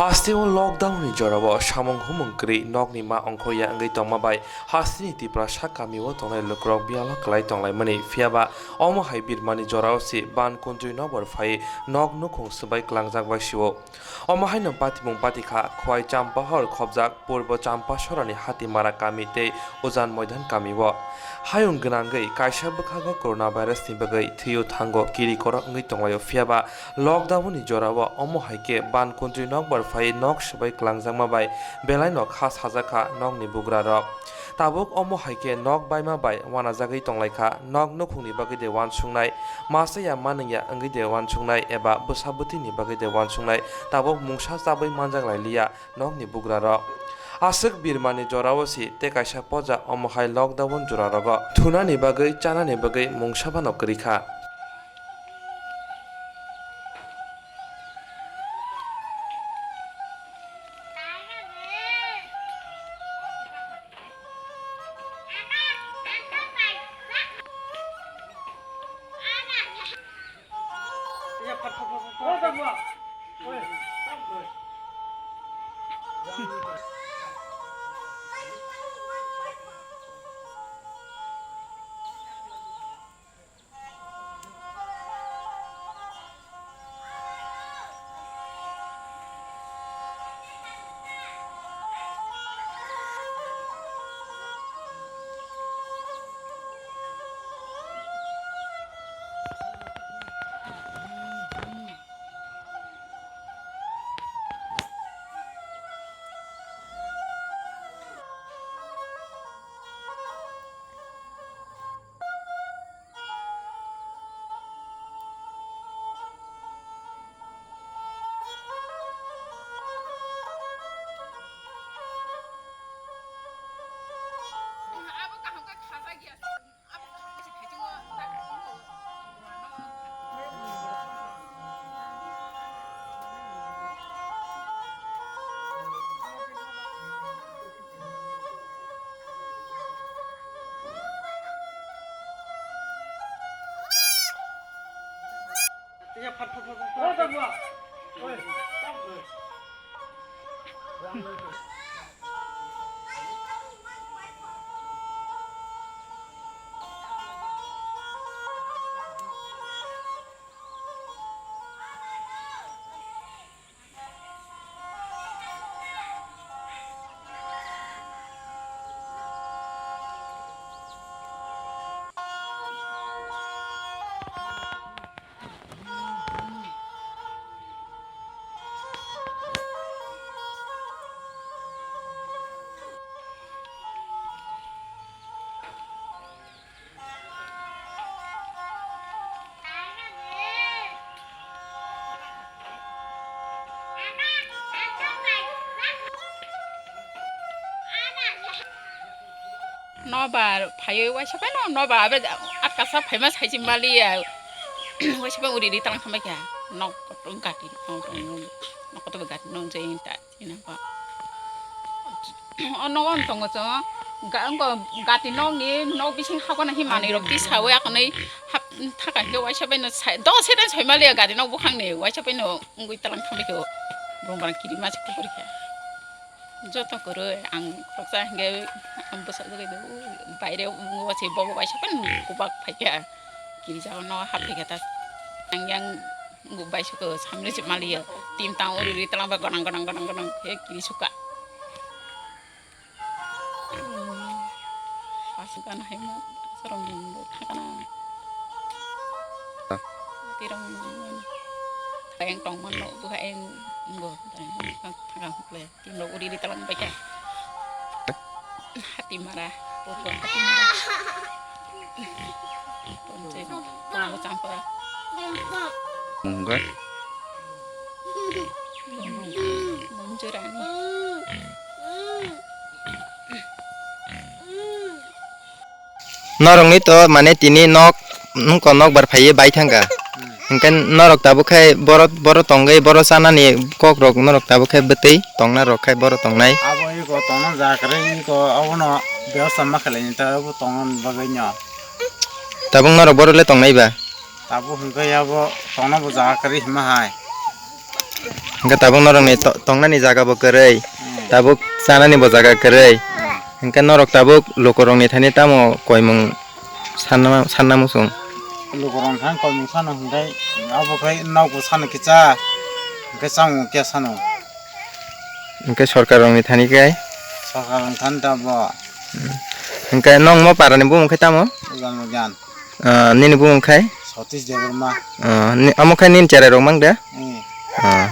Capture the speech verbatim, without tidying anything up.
Hasteo lockdown ni jorao samung humung kwrwi nokni ma ongkhorya wngwi tongma bai hasteni Tiprasa kamio tongnai lukurok biyalo kwlai tonglaimani, phiyaba omo hai birmani jorao se ban kundri nokbar phai nok nukhung swbai kwlangjak bai sio. Omo haino patimung patikha Khwai Champahor khobjak Purbo Champasorani Hatimara kami tei Ujan Moidan kamio. Hayung gwnangwi kaisa bwkhago coronavirus ni bagwi thwio thango kiri korok wngwi tonglaio, phiyaba lockdown ni jorao omo hai khe ban kundri nokbar phai nok swbai kwlangjakma bai belaino kha sajakha nokni bugrarok. Tabuk omo hai khe nok baima bai uanajagwi tonglaikha, nok nukhungni bagwi de uansuknai, masa ya manwng ya wngwi de uansuknai eba bwsa bwtwini bagwi de uansuknai, tabuk mungsa chabwi manjak lai liya nokni bugrarok. Aswk birmani jorao se tei kaisa poja omo hai lockdown jorarogo thunani bagwi chanani bagwi mungsa phano kwrwi kha. Nobar phaiwi waisa phano nobar abe atkasa phaima saisi maliya. Waisa phano uri ri talang khambai kha. Nok kotor gati nok kotor gati nok jai ta. Ina ba. Ono on tongo chwng. Ga-, ongo gati nokni nok bising habana hi manwi rok tisawi akonwi hap thaka hinkhe waisa phano sai, do sedan soi maliya gati nok bukhangni waisa phano wngwi talang khambai kha. Brum brum kiri masa kuphur kha. Joto kwrwi ang khoroksa hinkhe ang bwsajagwi baire o se bobo waisa phano kubak phaikha. Kirijago no haphaikha ta. Ang yang baisukhe samle se maliya. Tin tang uri ri talang ba ganang ganang ganang ganang khe kirisukha. Aswk gana hai ma sorong thangkana. Tirong ayang tongmano buha ayang ngo thangkang kle. Tino uri ri talang baikha. Hati mara, purbo hati mara. Ponse, pongo champora. Mungga. Monjurani. Norokni to mane tini nok, nokbar phaiwi bai thangkha. Hmm. Hinkhe norok tabuk khai boro, boro tongwi boro chanani kokrok norok tabuk khai bwtwi tongna rok khai boro tongnai. Abo iko tongna jaga kwrwi iko abono bebostha ma khlaini ta abo tongna bagwi no. Tabuk norok boro le tongnai ba? Tabuk hinkhe abo tongna bo jaga kwrwi hima hai. Hwnkhe tabuk norokni to-, tongnani jaga bo kwrwi, tabuk chanani bo jaga kwrwi. Hwnkhe norok tabuk lukurokni thani tamo koimung sanna, sanna muchung? Lukurokni thani koimung sano hwnkhe abo khe nokbo sano kisa, hwnkhe chamung khe sano. Hwnkhe sorkarrokni thani khe? Sorkarrokni thani tamo. Hwnkhe nokmo parani bumung khe tamo? Ujan Ujan. Ah, nini bumung khai? Satish Debbarma. Ah, ni, amo khai nini cherai rok mang de? Eh. Ah.